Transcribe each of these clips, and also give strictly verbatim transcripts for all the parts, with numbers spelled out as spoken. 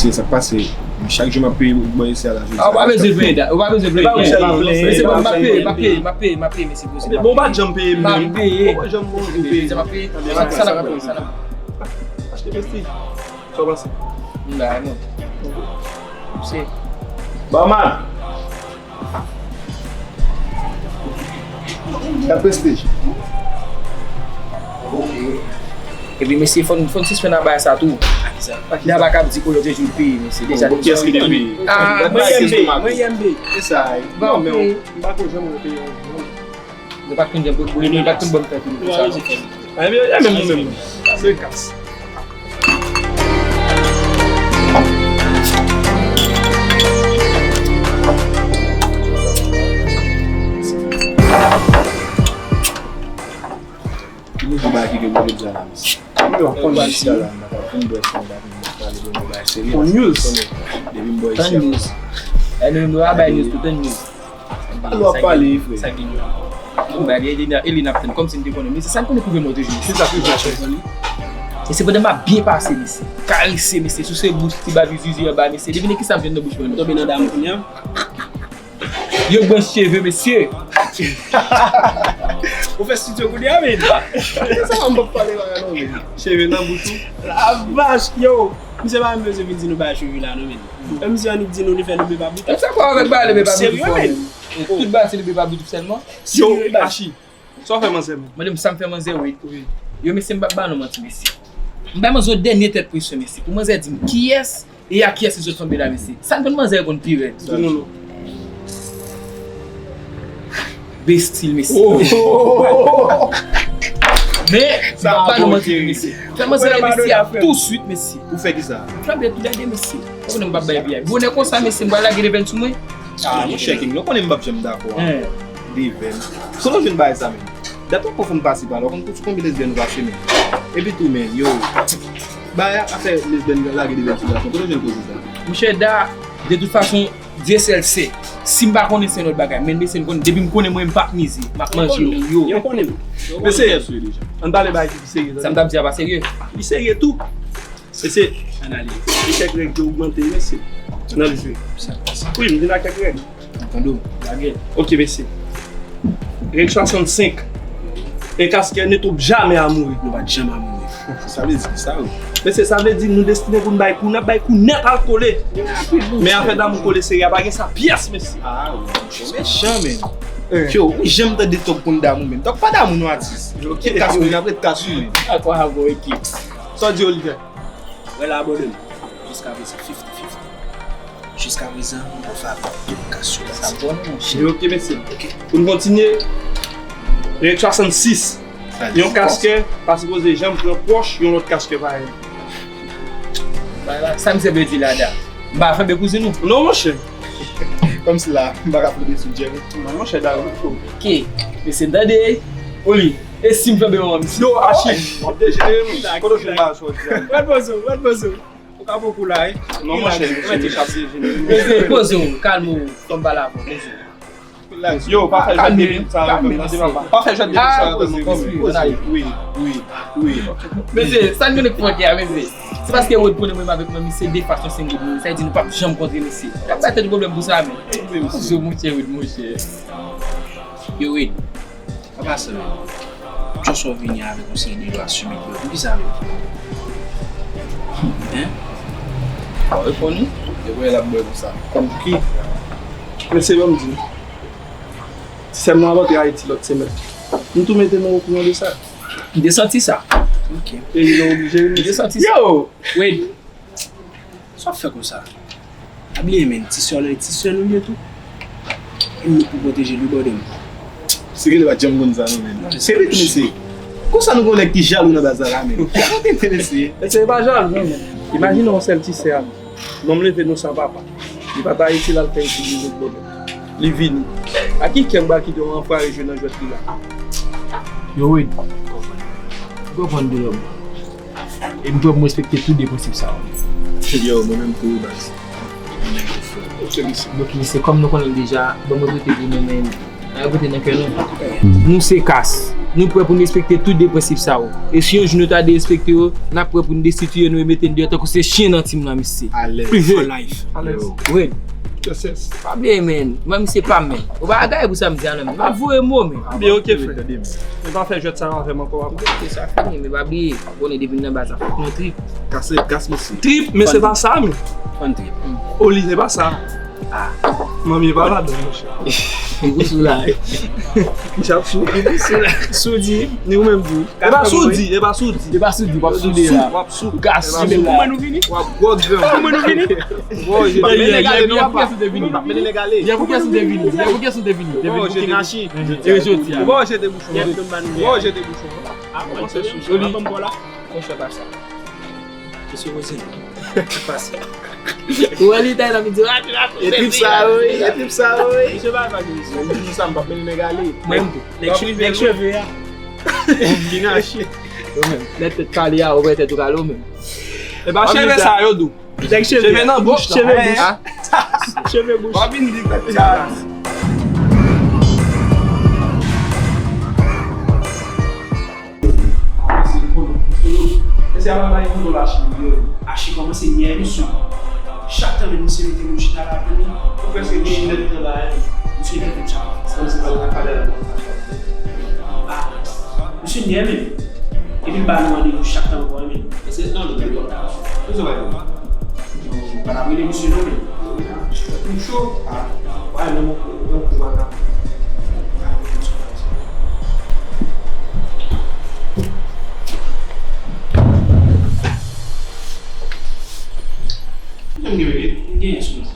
Se sa k pase. Chak jou m ap peye bò isi a la jodi a. Ah, ou pa bezwen peye dat, ou pa bezwen peye. Mesye, bon, m ap peye, m ap peye, m ap peye, m ap peye, mesye, poze. Bon, ou pa janm peye m menm. M ap peye. Ou pa janm bon, ou peye. M ap peye. Sa, sa n ap peye, sa n ap peye. Achte Prestige. Sa w panse? M ba non. Se. Barman! Gad Prestige. Epi mesye, fò n, fò n sispann ap bay sa tou. Nèg la pa ka ap di kou lòt jou l peye, mesye. Deja, bon, kiyès ki te peye? Ah, mwen, M B, mwen, M B. Se sa, non, men m pa ko janm peye. Yo pa t konn jan pou, yo pa t konn ban m fè fini pou sa. A, men, e menm ou menm. Se kas. Ki nouvo bagay ki gen pou jodi a la, mesye? Yo, konn isi a la, m pa konn bwè fon, m pa konn pale de yon bagay serye. On news. Depi m bwè isi a. Tann news. E nou menm nou pa bay news tou, tann news. Pale w ap pale, frè. Sa gen yo. Yon bagay, e li n ap tann kòmsi n te konnen. Mesye, sa n konnen pwouve mwen toujou. Se sa ki fè. E se pandan m ap byen pase, mesye. Karese, mesye. Souse bouch, ti babi zizi anba, mesye. Devine kisa m jwenn nan bouch mwen. Tonbe nan dam kounye a. Yo branch cheve, mesye. Ou fè studio kounye a, men. Sa m p ap pale bagay non, men. Cheve nan bouch ou. La vach, yo. Misye pa menm bezwen vin di nou bagay cheve la, non, men. Menm si annik di nou li fè lebe pa bout. Sa kwa avèk ba lebe pa bout? Serye, men. Tout bagay se lebe pa bout sèlman. Yo, Achi, sa w fè manzè, men? Mande m sa m fè manzè, wi. Wi. Yo, mesye, m p ap ba nou manti, mesye. M bay manzè yon dènye tèt presyon, mesye. Pou manzè di m kiyès e a kiyès li sot tonbe la, mesye. Sa n konn manzè yo konn pi rèd. Di nou non. Bestil, mesye. Men, m p ap ba nou manti, mesye. Fè manzè rele mesye a touswit, mesye. Ou fè kisa? Flanbe tou lède, mesye. Ou konnen m p ap bay piyay. Bonè konsa, mesye, m pral lage devenn sou mwen. Ah, monchè King, nou konnen m p ap janm dakò a devenn. Kote w jwenn bagay sa menm? Dat w ap konfonn pase pale, w konn sou konbyen lesbyèn ou pase menm? Epi tou, men, yo, bagay afè lesbyèn lage devenn sou gason, kote w jwenn koze sa? Monchè Da, de tout fason, Dye sèl sè. Si m pa konnen se yon lòt bagay, men mesye m konnen, depi m konnen mwen, m p ap mize, m ap manje yo. Yo konnen m. Mesye, ann pale bagay ki pi serye, tande. Sa m t ap di a pa serye? Li serye tou. Mesye, ann ale. Echèk règ yo ogmante, mesye. Ann ale jwe. Wi, m vin ak kèk règ. M tande w. Lage. Ok, mesye. Règ swasannsenk. E kaskè ne tombe jamais à mourir. Nou pa t janm a mouri. Sa vle di ki sa, wi? Mesye, sa vle di nou destine pou n bay kou, n ap bay kou nèt al kole. Men afè damou kole seri a pa gen sa pyès, mesye. Ah, wi, mesye, mechan, men. Yo, ou janm tande Tòg konn damou menm? Tòg pa damou non, atis. Kit kas ou, n ap ret kas ou, men. Akwa avè w ekip. Sa w di, Olivier? Wè la, abòne m. Jiskaprezan, fifti fifti. Jiskaprezan, mwen fè avèk tout kas yo. Sa bon, monchè. Ok, mesye. Ok. Pou n kontinye, règ swasannsis. Yon kaskè pa sipoze janm pran pòch yon lòt kaskè parèy. Sa misye vle di la, Da? M pa flanbe kouzin ou? Non, monchè. Kòmsi la, m pa ka flanbe sou Jerry. Non, monchè, Da, ok. Mesye, tande. Oli, e si m flanbe yon misye? Yo, Achi, w ap dejenere, monchè. Kote w jwenn bagay sa w di a? Wèt bozo, wèt bozo. Ou ka pran kou la, wi. Non, monchè, misye deja ap dejenere. Poze w, kalme w, fò m pale avè w, poze w. Yo, pa fè jwèt de lim sa avè m, tande papa. Pa fè jwèt de lim sa avè m, poze, poze. Wi, wi, wi. Mesye, sa n konnen k fòkè a, mesye. Se paske Rod konnen mwen avèk mwen, misye de fason sengil, sa vle di nou p ap janm kontre, mesye. Y ap bay tèt nou pwoblèm pou sa, men. Poze w, monchè, Rod, monchè. Yo, Rod. Pa pase menm. Just ou vini avèk yon seri de lwa sou met yo. Poukisa menm? Hein? Bon, reponn wi. E wè l ap bwè konsa. Kòm ki? Mesye, ban m di nou. Ti sè m nan ap antre Ayiti lòt semèn. Nou tou mete nou okouran de sa. M te santi sa. Ok. E nou oblije vini. M te santi sa. Yo! Wade. Sa w ap fè konsa? Pa bliye, men, ti sè w la, ti sè nou ye tou. E nou pou pwoteje l wi, brother m. Siril pa t janm konn sa, non, men. Se vre tou, mesye. Konsa nou gen yon nèg ki jalou nan baz la, la, men. Gade mesye. Mesye, e pa jalou, non, men. Imajine yon sèl ti sè a, men. Nonm leve nou san papa. Li pa t Ayiti, l al fè etid li lòt bò, men. Li vini. A ki kè m pral kite yon anfware jwe nan jwèt li la? Yo, Wade. Ou konprann de lòm. E m kwè m respekte tou de prensip sa yo. Yo, mwen menm tou, baz. Donk, mesye, kòm nou konnen l deja, ban mwen prete pou nou, men, ann prete nan kè nou. Nou se kas. Nou prè pou n respekte tou de prensip sa yo. E si yon jou nou ta derespekte yo, n ap prè pou n destitiye nou e mete n deyò tankou se chen nan tim nan, mesye. Alèz. For life. Alèz. Red. Yes, yes. Pa bliye, men. Mwen, misye pa m, men. Ou pa gaye pou sa m di a, non, men. M ap voye mo, men. Byen, ok, frè. Tande m. Men pa fè jwèt sa yo avè m ankò, papa. Ok, sa fini, men pa bliye. Ou konnen depi n nan baz la, fòk nou trip. Kas, kas, mesye. Trip, men se pa sa, men. Fò n trip. Oli, se pa sa. Ah. Manmi pa ladan, monchè. Li pou sou la. Li ap sou. Li pou sou la. Sou di, ni ou menm di. E pa sou di, e pa sou di. E pa sou di, w ap sou de la. W ap sou. Ou ka sou de la. Kouman nou vini? W ap gwo gran. Kouman nou vini? Bon, je te mennen gale, non, papa. Mennen gale. Yè pou kiyès ou te vini? Yè pou kiyès ou te vini? Te vin pou King Ashi. E jodi a. Bon, je te bouchon. Bon, je te bouchon. Ah, mwen se sou. Oli. Konchè pa sa. Misye poze li. Pase. Ou wè li tay la, li di, "Ah, tu vas couper." E trip sa, wi. E trip sa, wi. Misye pa fè misye. Misye sa, m p ap mennen nèg ale. Mwen tou. Nèg cheve a. King Ashi. Yo menm. Lè tèt kale a, ou wè tèt ou kale ou menm. E pa cheve sa yo dou. Nèg cheve. Cheve nan bouch la. Cheve bouch. Cheve bouch. W ap vin di tèt sa. Mesye, ap bay yon dola chili yo. Ashi kòmanse nyè misye. Chak tan menm misye mete moun chita la pou li. Ou prèske gen inèdtan la, hein. Misye gen tout sa. Sa se pa nan kalè la. Ah, misye nyè menm. Epi l ba nou randevou chak tan ankò, hein, men. Mesye, non, nou gen lòt. Kote w al? Yo, pa t ap rele misye non, men. Tou cho. Ah, pa yon kou, yon kou makak. Jan m gen minit? M genyen sou mwen.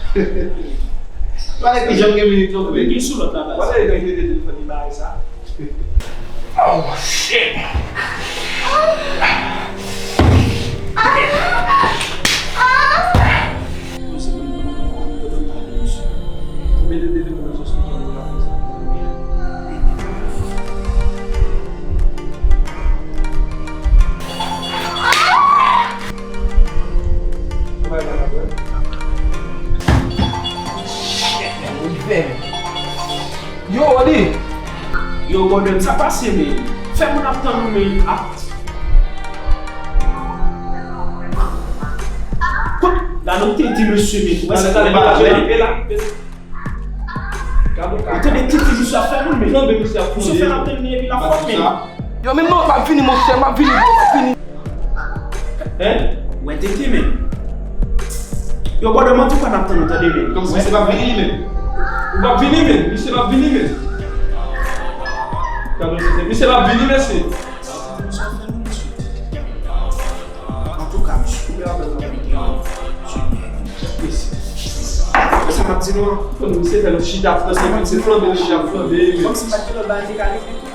Pale ki jan m gen minit non, men. M gen sou lòt la, baz. Wale, gen telefòn li bay sa. Oh, shit. Yo, Oli! Yo, brother, sa pase, men. Fè moun ap tann ou, men. Ap... Kout, la nou te di mesye, men. Ou wè sa talè, talè, talè, talè. Ou tande titi misye ap fè moun, men. Flanbe misye ap flanbe. Misye fè l ap tann li epi l ap fòt, men. Yo, men non, m ap vini, monchè, m ap vini, m ap vini. Hein? Wè tete, men. Yo, brother, m antouka n ap tann ou, tande, men. Kòmsi misye p ap vini, men. Ou p ap vini, men. Misye p ap vini, men. Gade misye, misye p ap vini, mesye. Antouka, misye. Mesye. Sa m ap di nou an. Misye fè nou chita, misye flanbe, misye ap flanbe, men. Kòmsi m pa t gen lòt bagay ki ka regle tou.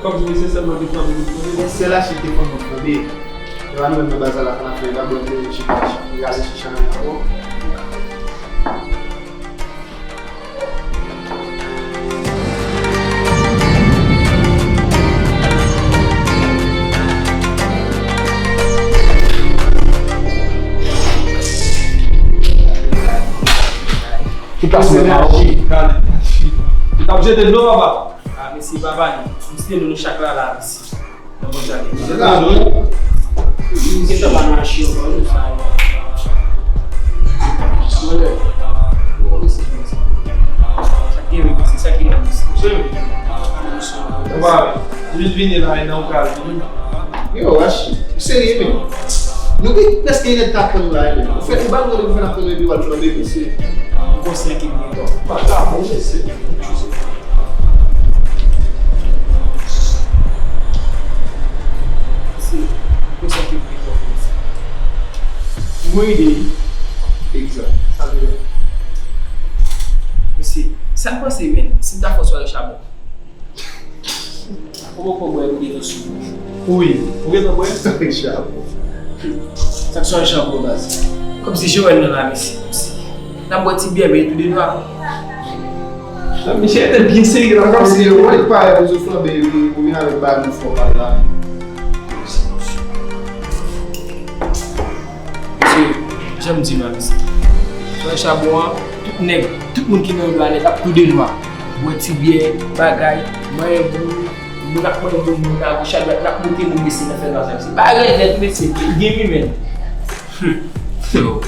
Kòm se sèlman de flanbe nou flanbe. Sèl Achil te fè mwen flanbe. E pa nou menm nan baz la, la, n ap fè, n ap bwè, n ap chita, n ap rale chicha nan kò. Ou pase nan kò. Ou t ap jete dlo, papa? Ah, mesi, papa, li. Misye, nou, nou chak la, la, mesi. Nan bon jan. Se la, non? M gentan pa nan achi ankò, wi, sa. Mwen, mwen, mwen, mesi, mesi. Sa ki gen, mesi, sa ki gen, mesi. Papa, jis vini la, e nan ou ka vini. Yo, Achi, ou serye, men? Nou gen prèske inèdtan ap tann ou la, men. Ou fè, ou ba nou randevou fè n ap tann ou epi w al flanbe, mesye. Ou konsèy ke m gen. Bon, pa ta bon, mesye. Mesye, ou konsèy ke m gen pou mesye. Mwen ide. Egzak. Sa vle di. Mesye, sa n panse, men, si n ta fè yon sware chabon? Ou poko bwè, ou gentan sou. Wi, ou gentan bwè? Chapo. Sa k swa chapo, baz. Kòmsi Joel nan la, mesye. N ap bwè ti byè, men tou de nwa. Misye te byen serye la, kòmsi yo wè pa yo zo flanbe, ou vin avèk bagay nou fò pale la. Mesye, jan m di nou a, mesye. Swa chabon an, tout nèg, tout moun ki nan vil la nèt ap tou de nwa. Bwè ti byè, bagay, manyen boul, Moun ap pran moun, moun nan goch a dwat, n ap moute moun mesye nan fè bazar. Se pa rèd nèt mesye, gen wi menm. Yo,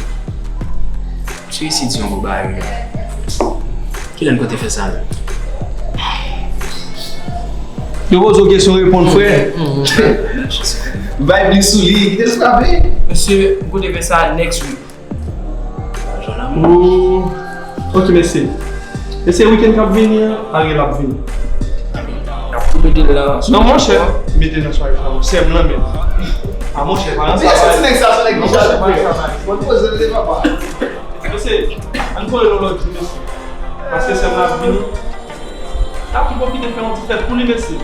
misye isi di yon gwo bagay wi. Kilè n konte fè sa la? Yo poze w kesyon, reponn frè. Vibe li sou li, kite l frape. Mesye, m konte fè sa next week. Lajan lanmou. Oh. Ok mesye. E se wikenn k ap vini an, Ariel ap vini. N ap tou mete l nan. Non monchè, mete nan sware sa non, sè m lan menm. A monchè, pa nan sa. Mesye, ti nèg sa se nèg ki jaloux. Bon poze l de papa. Mesye, ann kole l yon lòt jou mesye. Paske sè m lan ap vini. N ap tou pwofite fè yon ti fèt pou li mesye.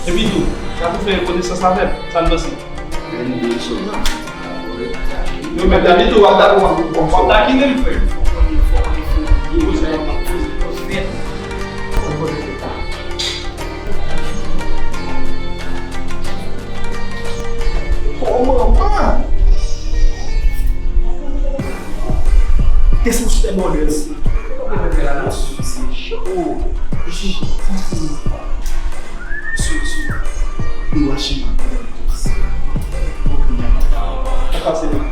Epi tou, n ap tou fè konesans avè l. Sa n panse? Yo menm, David, w ap, w ap, w ap takine m, frè. Oh, manman! Te sou chè bòdè. Se cho. Sou, sou. Yo achte m. Sa pase la?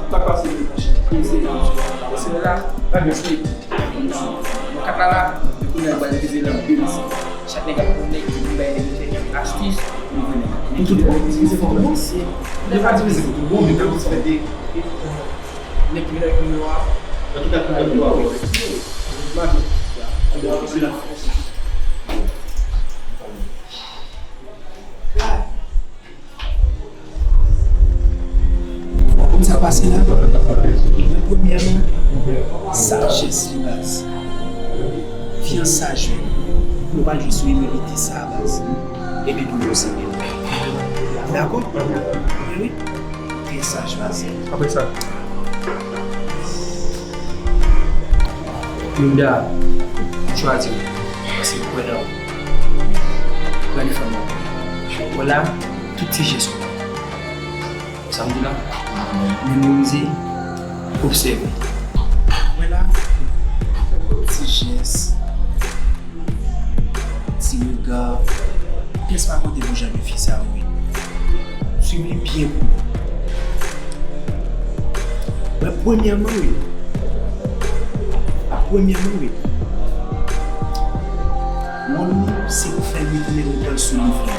Sa pase la? Mwen kat la la, epi kounye a m pral divize l an de. Chak nèg ap pran nèg, epi m bay nèg yo chèk astis pou yo vini. Pou tout bon, divize pou tout bon. Mesye, nou pa divize pou tout bon, men pou fè de nèg ki vin avèk nimewo a. Antouka, tout nèg yo a wè. Mache. Ann fè la fòs. Ou konn sa k pase la? Mwen premyèman, sajès li baz. Fi an saj wi. Nou pral jwe sou imilite sa baz. Epi pou nou se byen. Dakò? Wi. Fi an saj baz. Apre sa. Linda, chwazi. Paske kwè nan ou. Gade fanm nan. Wè la, tout ti jès ou. Sa m di la, memorize, obsève. Wè la, ti jès, ti rega, pyès pa kote pou jan de fi sa yo ye. Swiv li byen pou ou. Mwen premyèman wi. Premyèman wi. Moun se pou fè l retounen redan l sou liv li.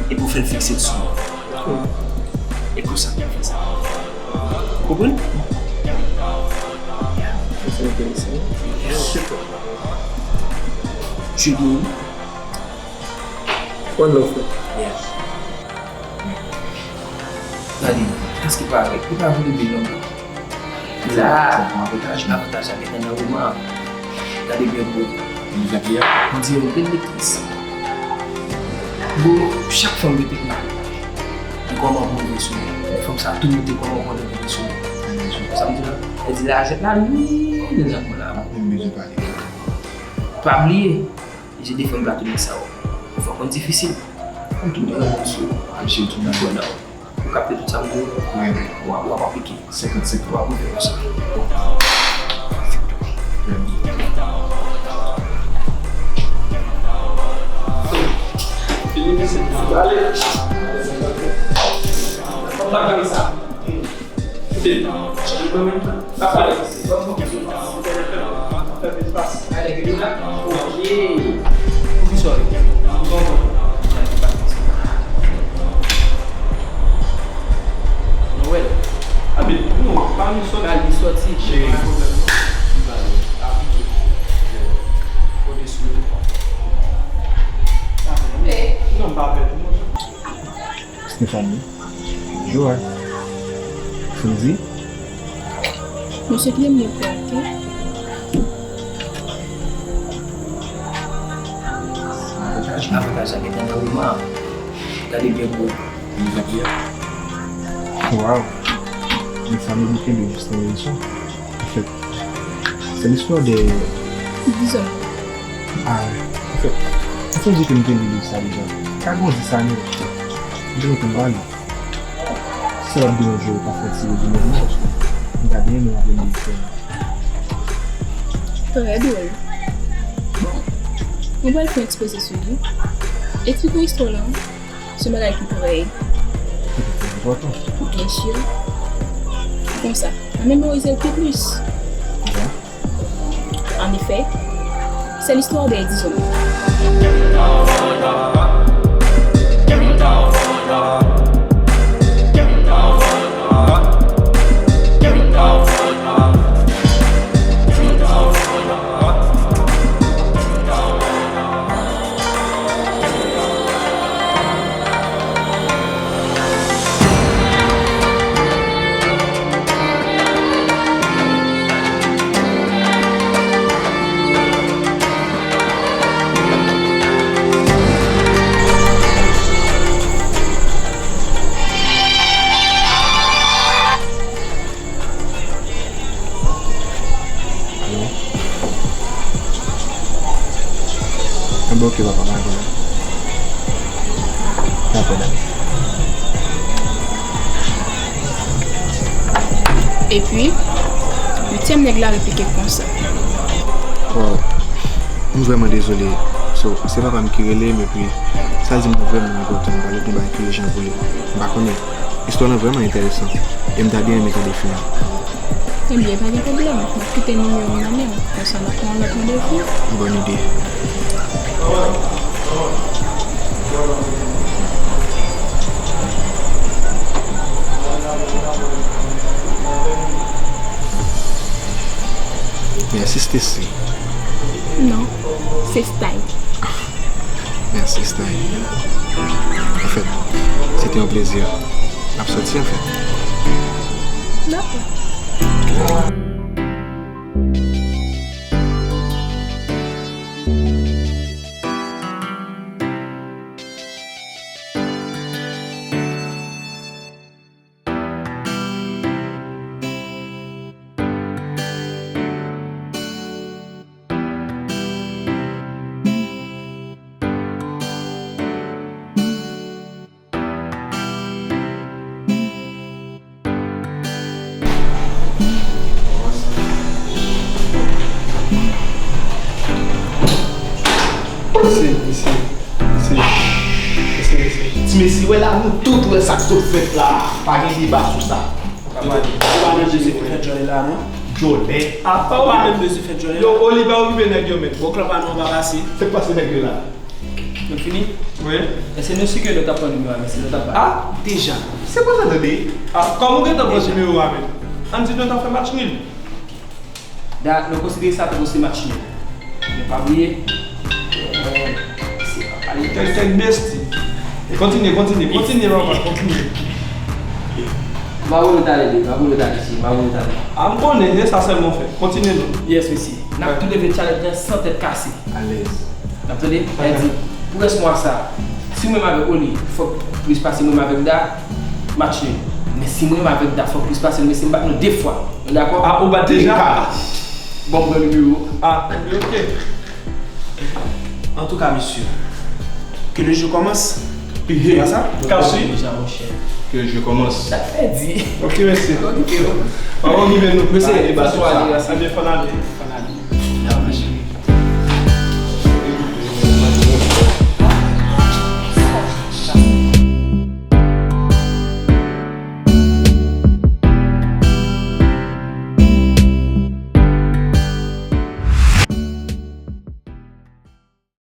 E pou fè l fikse l sou ou. E konsa pou fè sa. Ou konprann? Sa enteresan. Jodi. One love, frè. Yeah. Gade, èske pa avèk, li pa vle byen nonm nan. La, avantaj, avantaj la gentan nan woman an. Gade byen bro. Li gade a. Bondye yon grenn lektris. Bro, chak fanm rete la. Li kòman pou rive sou li. Fanm sa tou mete kòman pou rive sou li. Sa m di la, e di la jèt la lwen nan zafè la. Mwen bezwen pale. Pa bliye, se de fanm platonik sa yo. Fò konn difisil. Konn tou de sou. Misye tou nan. Ou kapte tout sa m di w? Wi. W ap, w ap aplike. Senkant senkant. W ap rive konsa. Fini, mesye. Ale. Fòk pa gade sa. Koute. Sa pale. Fè espas. Gade, gade la. Ok. Poukisa w ri? Nowèl. Abi, non, pa nou sòti. Gade li sòti. Cheri. Pa pwoblèm, non. Li pale. Aplike. Kote sou yo. Non, m pa pè. Stephanie. Joel. Fouzi. Mesye, kite m gen frè, ok? Avantaj, avantaj la gentan nan woman an. Gade byen bro. Waw. Men sa nou kenbe jis nan leson. Anfèt, se listwa de... Dizon. A, anfèt, m sonje ke m te li liv sa deja. Ka grandi sa nou. M te konn pale. Sa w ap deranje w pa fè ti rezime an, paske m ta byen renmen aprann de istwa an. Trè dwòl. Bon, mwen pral fè yon ti poze sou li. Eksplike w istwa w lan. Se yon bagay ki trè enpòtan. Byen si. Konsa, mwen memorize l pi plis. Anefè, c'est l'histoire des dix hommes. Alo? Enben, oke, papa, pa gen pwoblèm. Pa gen pwoblèm. Epi, lityèm nèg la replike konsa. Waw, m vrèman dezole. So, se papa m ki rele m, epi sa di m vrèman enpòtan. M pale de yon bagay ki ijan pou li. M pa konnen. Istwa lan vrèman enteresan, e m ta byen renmen tande fen an. Ebyen, pa gen pwoblèm. M ap kite nimewo m nan men w. Konsa, n ap pran yon lòt randevou. Bòn ide. Mèsi, Stacy. Non, se Style. Mèsi, Style. Anfèt, se te yon plezi. N ap sòti, anfèt. Dakò. Mesye, mesye, mesye, mesye, mesye. Ti mesye, wè la, nou tout wè sa k sot fèt la. Pa gen deba sou sa. Yo, ou pa menm bezwen fè djòlè la, non? Djòlè? Apa ou pa menm bezwen fè djòlè la? Yo, Oli, pa okipe nèg yo, men. Bon, klòp a nou pa pase. Sa k pase nèg yo la? Nou fini? Wi. Èske nou si ke nou t ap pran nimewo a, mesye, nou t ap bat? Ah, deja. Se pa sa tande. Ah, kòm ou gentan pran nimewo a, men. Ann di nou t ap fè match nil. Da, nou konsidere sa tankou se match nil. Men pa bliye, eh, se pa pale. Kèk, kèk besti. Kontinye, kontinye, kontinye, papa, kontinye. M a voye w talè, m a voye w talè, si, m a voye w talè. Ah, m konnen, se sa sèlman w fè. Kontinye non. Yes, mesye. N ap tou leve challenge lan san tèt kase. Alèz. N ap tande? Eddie, pou rès mwa sa, si mwen menm avèk Oli, fòk plis pase mwen menm avèk Da, match nil. Men si mwen menm avèk Da, fòk plis pase nou, mesye, m bat nou de fwa. Nou dakò? Ah, ou bat deja? Bon, m pran nimewo. Ah, ok. Antouka, mesye, que le jeu commence. Se pa sa? Kapswi. Deja, monchè. Que le jeu commence. Sa fè di. Ok, mesye. Ok, ok. An, an rive nou. Mesye, fò n ale. Ebyen, fò n ale.